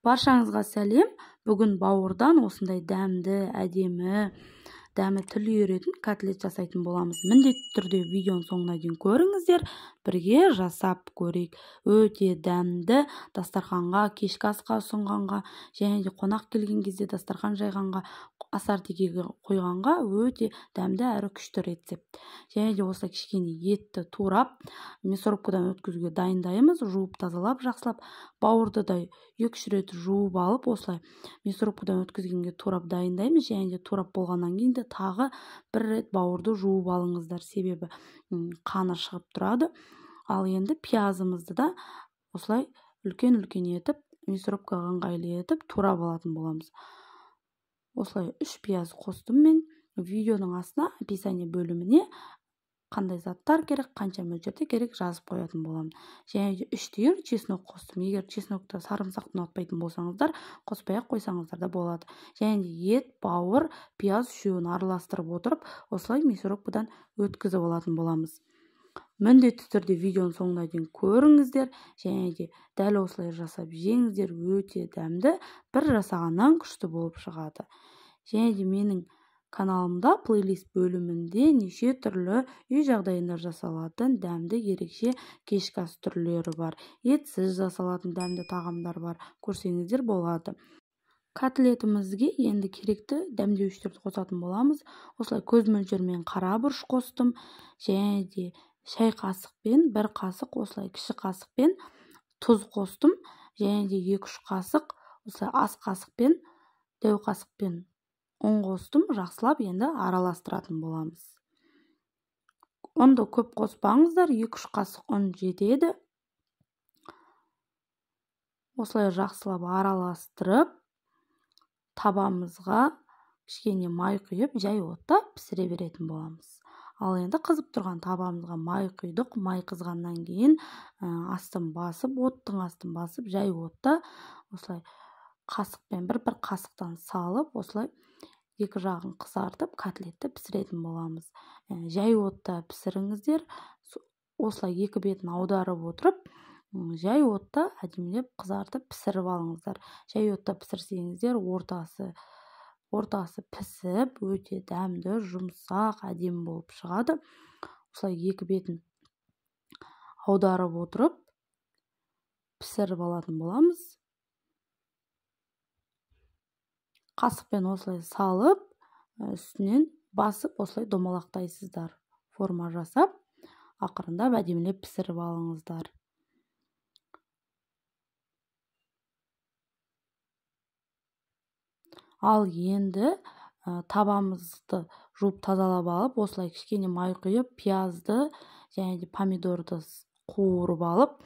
Баршаңызға сәлем. Бүгін бауырдан осындай дәмді, әдемі, дәмі тіл үйіретін котлет жасайтын боламыз. Міндетті түрде видеоның соңына дейін көріңіздер, бірге жасап көрейік. Өте дәмді, дастарханға, кешкі асқа ұсынғанға, және де қонақ келген кезде дастархан жайғанға, ассортигеге қойғанға өте дәмді әрі күшті рецепт. Және де осылай кішкене етті турап, мясорубкадан өткізуге дайындаймыз, жуып тазалап жақсылап, бауырды да 2-3 рет жуып алып, осылай мясорубкадан өткізгенге турап дайындаймыз. Және де турап болғаннан кейін де тағы бір рет бауырды жуып алыңыздар, себебі қаны шығып тұрады. Ал енді пиязымызды да осылай үлкен-үлкен етіп, мясорубкаға ыңғайлы етіп турап алатын боламыз. Осылай 3 пияз қостым мен. Видеоның астына описание бөліміне қандай заттар керек, қанша мөлшерде керек жазып қоятын боламын. Және де 3 түйір чеснок қостым. Егер чеснокты, сарымсақты ұнатпайтын болсаңыздар, қоспай-ақ қойсаңыздар да болады. Және де ет, бауыр, пияз үшеуін араластырып отырып, осылай мясорубкадан өткізіп алатын боламыз. Міндетті түрде видеоның соңына дейін көріңіздер, және де дәл осылай жасап жеңіздер, өте дәмді, бір жасағаннан күшті болып шығады. Және де менің каналымда плейлист бөлімінде неше түрлі үй жағдайында жасалатын дәмді ерекше кешкі ас түрлері бар, етсіз жасалатын дәмді тағамдар бар, көрсеңіздер болады. Котлетімізге енді керекті дәмдеуіштерді қосатын боламыз. Осылай көз мөлшерімен қара бұрыш қостым, және де шай қасықпен 1 қасық осылай кіші қасықпен тұз қостым, және де 2-3 қасық осылай ас қасықпен, дәу қасықпен ұн қостым. Жақсылап енді араластыратын боламыз. Ұнды көп қоспаңыздар, 2-3 қасық ұн жетеді. Осылай жақсылап араластырып, табамызға кішкене май құйып, жай отта пісіре беретін боламыз. Ал енді қызып тұрған табамызға май құйдық. Май қызғаннан кейін астын басып, оттың астын басып, жай отта осылай қасықпен бір-бір қасықтан салып, осылай екі жағын қызартып, котлетті пісіретін боламыз. Жай отта пісіріңіздер. Осылай екі бетін аударып отырып, жай отта әдемілеп қызартып пісіріп алыңыздар. Жай отта пісірсеңіздер, ортасы пісіп, өте дәмді, жұмсақ, әдемі болып шығады. Осылай екі бетін аударып отырып пісіріп алатын боламыз. Қасықпен осылай салып, үстінен басып, осылай домалақтайсыздар. Форма жасап, ақырындап әдемілеп пісіріп алыңыздар. Ал енді табамызды жуып тазалап алып, осылай кішкене май құйып, пиязды және де помидорды қуырып алып,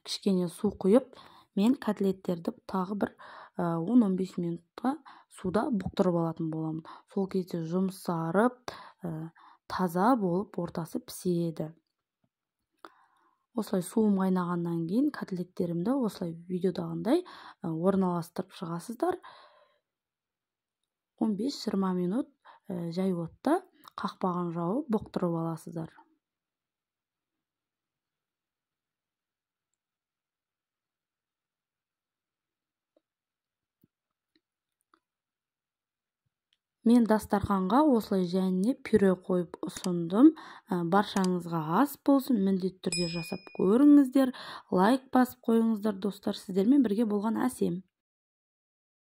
кішкене су құйып, мен котлеттерді тағы бір 10-15 минутқа суда бұқтырып алатын боламын. Сол кезде жұмсарып, таза болып ортасы піседі. Осылай суым қайнағаннан кейін котлеттерімді осылай видеодағындай орналастырып шығасыздар. 15-20 минут жай отта қақпағын жауып бұқтырып аласыздар. Мен дастарханға осылай және пюре қойып ұсындым. Баршаңызға ас болсын, міндетті түрде жасап көріңіздер, лайк басып қойыңыздар, достар. Сіздермен бірге болған Әсем.